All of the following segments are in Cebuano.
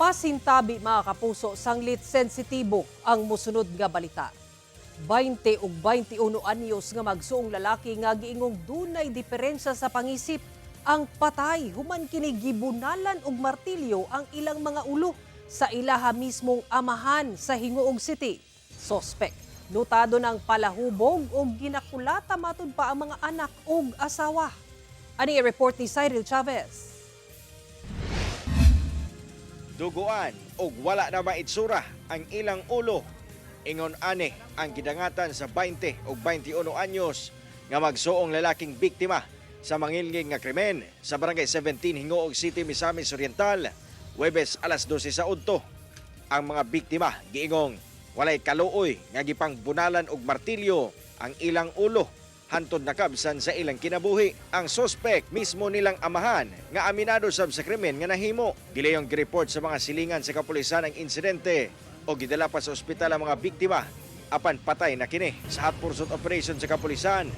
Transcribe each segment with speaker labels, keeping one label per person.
Speaker 1: Pasintabi, mga kapuso, sanglit sensitibo ang musunod nga balita. 20 ug 21 anyos nga magsuong lalaki nga giingong dunay diferensya sa pangisip ang patay human kini gibunalan og martilyo ang ilang mga ulo sa ilaha mismong amahan sa Gingoog City. Sospek, notado ng palahubog og ginakulata matud pa ang mga anak ug asawa. Ani report ni Cyril Chavez.
Speaker 2: Duguan og wala na maitsura ang ilang ulo. Ingon ani ang gidangatan sa 20 og 21 anyos nga magsuong lalaking biktima sa mangilngig nga krimen sa Barangay 17, Gingoog City, Misamis Oriental, Huwebes alas 12 sa udto. Ang mga biktima giingong walay kaluoy nga gipangbunalan og martilyo ang ilang ulo hantod nakabsan sa ilang kinabuhi. Ang sospek, mismo nilang amahan nga aminado sab sa krimen nga nahimo. Gileyong gireport sa mga silingan sa kapulisan ang insidente o gidala pa sa ospital ang mga biktima apan patay na kini. Sa hot pursuit operation sa kapulisan,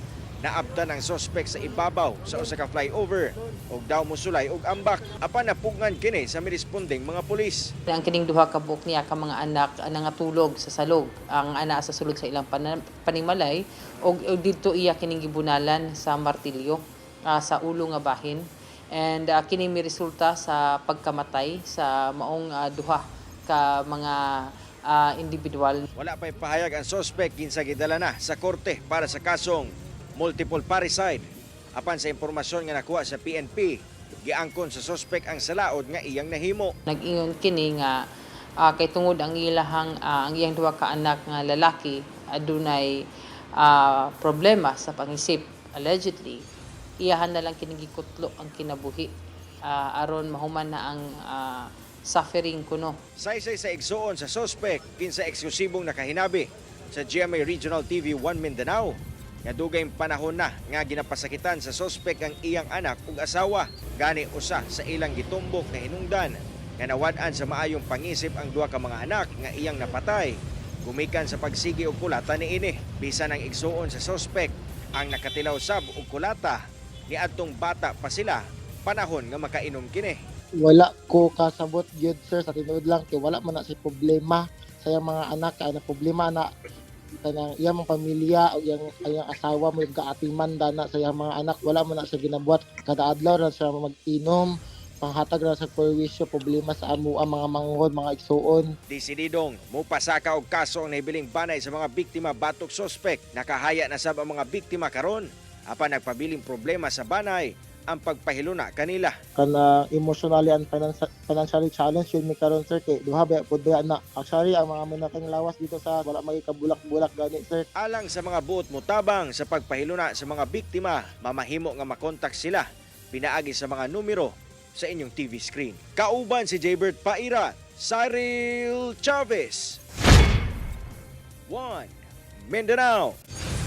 Speaker 2: naabtan ang sospek sa ibabaw sa usa ka flyover og daw mosulay og ambak apan napugngan kini sa mirespondeng mga pulis.
Speaker 3: Ang kining duha ka buok niya ka mga anak nangatulog sa salog. Ang ana sa sulod sa ilang panimalay og didto iya kining gibunalan sa martilyo sa ulo nga bahin. And kini miresulta sa pagkamatay sa maong duha ka mga individual.
Speaker 2: Wala pa'y pahayag ang sospek kinsa gidala na sa korte para sa kasong multiple parricide. Apan sa impormasyon nga nakuha sa PNP, giangkon sa sospek ang salaod nga iyang nahimo.
Speaker 3: Nag-ingon kini nga kay tungod ang ilahang ang iyang duha ka anak nga lalaki adunay problema sa pangisip allegedly, iyahan na lang kini gikutlo ang kinabuhi aron mahuman na ang suffering kuno.
Speaker 2: Saysay sa igsuon sa sospek kinsa eksklusibong nakahinabi sa GMA Regional TV 1 Mindanao nga dugay panahon na nga ginapasakitan sa sospek ang iyang anak ug asawa. Gani usa sa ilang gitumbok nga hinungdan nga nawad-an sa maayong pangisip ang duha ka mga anak nga iyang napatay gumikan sa pagsigi og kulata niini. Bisan ang igsuon sa sospek ang nakatilaw sab og kulata niadtong bata pa sila panahon nga makainom kini.
Speaker 4: Wala ko kasabot gyud, sir, sa tinuod lang kay wala man na si problema sa iyang mga anak. Kay na problema na kanang iyang mga pamilya o iyang asawa mo yung kaatiman dana sa iyang mga anak. Wala man na siya ginabuhat, kada adlaw ra siya mag-inom, panghatag ra sa perwisyo, problema sa amo ang mga manghod, mga igsuon.
Speaker 2: Desididong mupasaka og kaso ang nahibiling banay sa mga biktima batok sospek. Nakahaya na sab ang mga biktima karon apan nagpabiling problema sa banay ang pagpahiluna kanila.
Speaker 4: Kana emotionally and financially challenged yun mi karon, sir, kay duha ba pud ba na actually ang mga minaking lawas dito sa wala may kabulak-bulak gani, sir.
Speaker 2: Alang sa mga buot motabang sa pagpahiluna sa mga biktima, mamahimo nga makontak sila pinaagi sa mga numero sa inyong TV screen. Kauban si Jaybert Paira, Cyril Chavez. 1 Mindanao.